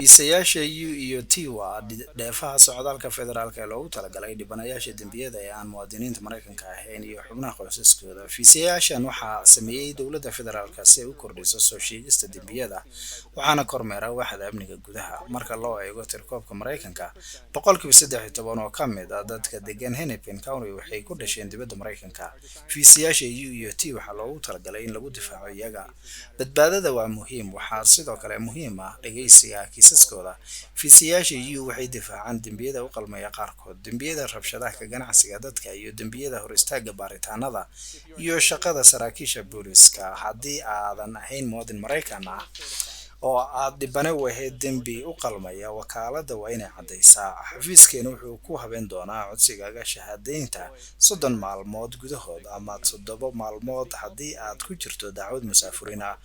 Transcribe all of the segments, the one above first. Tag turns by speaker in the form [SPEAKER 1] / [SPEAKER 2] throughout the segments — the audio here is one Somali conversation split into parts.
[SPEAKER 1] Fiisayaasha U iyo T waa dheefaha socdaalka federaalka ee loogu talagalay dhibanayaasha dembiyada ee aan muwaadiniinta Mareykanka ahayn iyo xubnaha qoysaskooda. Fiisayaashan waxaa sameeyay dowladda federaalka si ay u kordhiso soo sheegista dembiyada, waxaana kormeera Waaxda Amniga Gudaha. Marka loo eego tirakoobka Mareykanka, 13% oo ka mid ah dadka degan Hennepin County waxay ku dhasheen dibadda Mareykanka. Fiisayaasha U iyo T waxaa loogu talagalay in lagu difaaco iyaga. Badbaadada waa muhiim. Waxaa sidoo kale muhiim ah dhageysiga kiisaskooda. Fiisayaasha U waxay difaacaan dembiyada u qalmaya qaarkood: dembiyada rabshadaha, ka ganacsiga dadka, iyo dembiyada hor istaagga baaritaanada iyo shaqada saraakiisha booliiska. Haddii aadan ahayn muwaadin Mareykan ah oo aad dhibane u ahayd dembi u qalmaya, wakaaladda waa inay caddeysaa. Xafiiskeenu wuxuu ku habeyn doonaa codsigaaga shahaadaynta 30 maalmood gudahood, ama 7 maalmood haddii aad ku jirto dacwad musaafurin ah.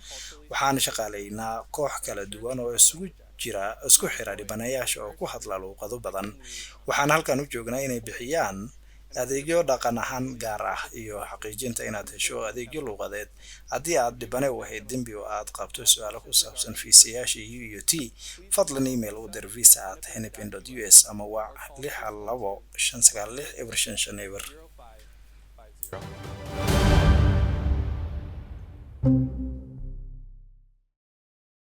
[SPEAKER 1] Waxaan shaqaaleynaa koox kala duwan oo isugu jira isku xira dhibanayaasha oo ku hadla luuqado badan. Waxaan halkan u joognaa inay bixiyaan adeegyo dhaqan ahaan gaar ah iyo xaqiijinta inaad hesho adeegyo luuqadeed. Haddii aad dhibane u ahayd dembi oo aad qabto su'aalo ku saabsan fiisayaasha U iyo T, fadlan email u dir visa@hennepin.us ama wac 612-596-0550.
[SPEAKER 2] 0550.